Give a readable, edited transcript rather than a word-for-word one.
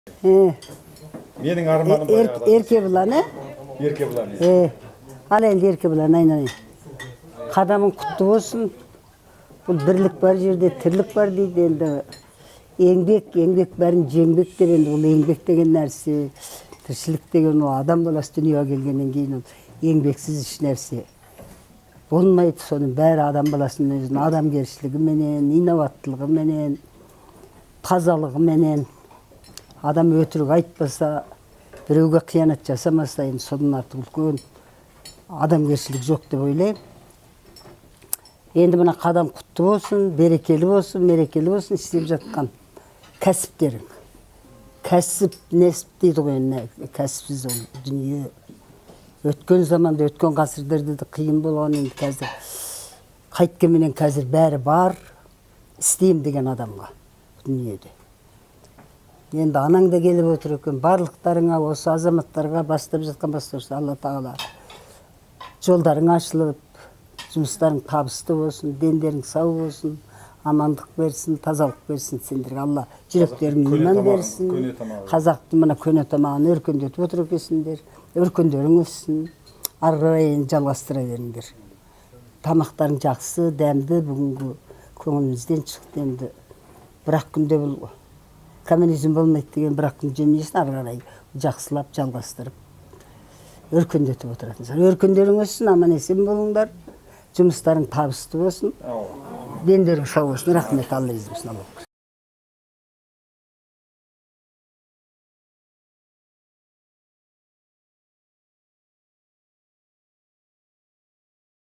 Менің арманым баяғыда. Еркебұлан, ә? Еркебұлан. Ал енді, Еркебұлан айналайын, қадамың құтты болсын. Бұл бірлік бар жерде тірлік бар дейді. Енді еңбек, еңбек бәрін жеңбек деп. Енді ол еңбек деген нәрсе, тіршілік деген, ол адам баласы дүниеге келгеннен кейін ол еңбексіз еш нәрсе болмайды. Соның бәрі адам баласының өзінің адамгершілігіменен, инабаттылығыменен, тазалығыменен. Адам өтірік айтпаса, біреуге қиянат жасамаса, енді содан артық үлкен адамгершілік жоқ деп ойлаймын. Енді мына қадам құтты болсын, берекелі болсын, мерекелі болсын істеп жатқан кәсіптерің. Кәсіп нәсіп дейді ғой. Енді кәсіпсіз ол дүние өткен заманда, өткен ғасырларда да қиын болған. Енді қазір қайткенменен қазір бәрі бар істеймін деген адамға дүниеде. Енді анаң да келіп отыр екен. Барлықтарыңа, осы азаматтарға, бастап жатқан бастаушы, Алла Тағала жолдарың ашылып, жұмыстарың табысты болсын, дендерің сау болсын, амандық берсін, тазалық берсін сендерге Алла, жүректерің Көне иман тамағын, берсін. Көне тамағы. Қазақтың мына көне тамағын өркендетіп отыр екенсіңдер. Өркендерің өссін, ары қарай енді жалғастыра беріңдер. Тамақтарың жақсы, дәмді, бүгінгі көңілімізден шықты. Енді бір ақ күнде бұл коммунизм болмайды деген, бір ақ күн жемейсің. Ары қарай жақсылап жалғастырып, өркендетіп отыратын. Өркендерің өссін, аман есен болыңдар, жұмыстарың табысты болсын, дендерің сау болсын. Рахмет, Алла разы болсын. Алла.